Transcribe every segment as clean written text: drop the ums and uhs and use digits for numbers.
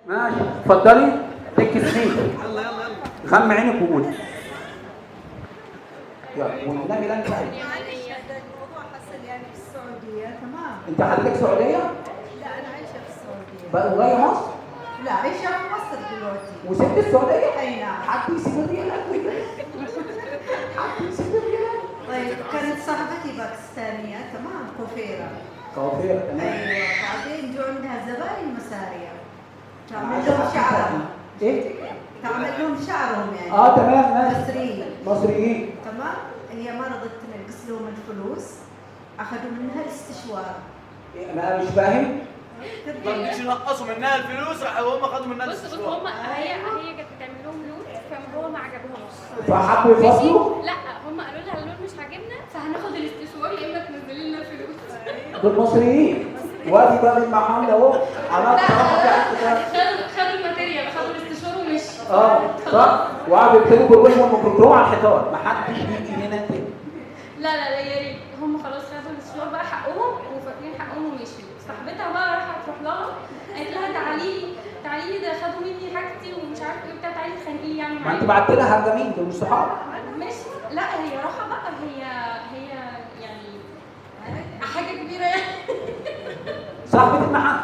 ماشي اتفضلي. take seat. يلا يلا يلا. غمي عينك وقولي. يلا والنبي لا انت. معلش هذا الموضوع حصل يعني في السعودية. تمام. انت حضرتك سعودية؟ لا أنا عايشة في السعودية. بقى جاية مصر؟ لا عايشة في مصر دلوقتي. وسبت السعودية؟ أي نعم. حد يسيب الريالات كده؟ حد يسيب الريالات؟ طيب كانت صاحبتي باكستانية، تمام، كوفيرة. كوفيرة تمام. أيوة بعدين جو عندها زباين مسارية. تعمل لهم شعرهم. ايه؟ تعمل لهم شعرهم يعني. اه تمام ماشي. مصريين. مصريين. تمام. هي ما رضت تنقص لهم الفلوس، اخذوا منها الاستشوار. إيه، انا مش فاهم. ما رضيتش ينقصوا منها الفلوس، راحوا هم خدوا منها بص بص الاستشوار. هم هي كانت بتعمل لهم لون فهو ما عجبهمش. فحبوا يفصلوا؟ لا هم قالوا لها اللون مش عاجبنا فهناخد الاستشوار يا اما تنزلي لنا الفلوس. دول مصريين. وادي باب المحل اهو. عملت خدوا ال material، خدوا الاستشوار ومشوا. اه صح. وقعدوا يكتبوا بالوش وهم على الحيطان، ما حدش يجي هنا تاني. لا لا لا يا ريت، هم خلاص خدوا الاستشوار بقى حقهم وفاكرين حقهم ومشيوا. صاحبتها بقى راحت تروح لها قالت لها تعالي لي تعالي لي ده خدوا مني حاجتي ومش عارفه ايه بتاع، تعالي اتخانقي يعني ما معايا. انت بعت لها هجمين دول مش صحاب. ماشي. لا هي راحة بقى، هي يعني حاجة كبيرة يعني. صاحبه المحل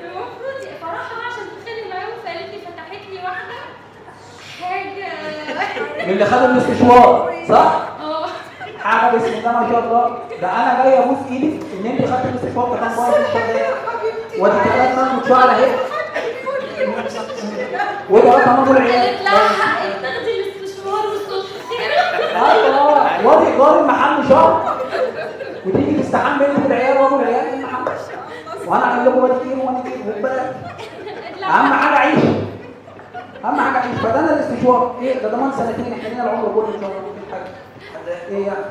المفروض فراحه بقى عشان تتخانق معاهم، فقالت لي فتحت لي واحدة حاجة من اللي خدوا الاستشوار صح؟ اه حاجة بسم الله ما شاء الله. ده انا جاي ابوس ايدك ان انت خدت الاستشوار ده كان بايظ الشغال. وادي كمان منه شعر اهي. وده رقم ابو العيال. قالت لها حقك تاخدي الاستشوار والصبح خير. ايوه وادي ايجار المحل شهر وتيجي تستحمى انت بالعيال وابو العيال في المحل. وانا اعمل لكم مانيكير ومانيكير وبلاش. اهم حاجة عيش، اهم حاجة عيش. فده انا الاستشوار ايه ده ضمان سنتين، احنا لينا العمر كله ان شاء الله. مفيش حاجة ايه يعني.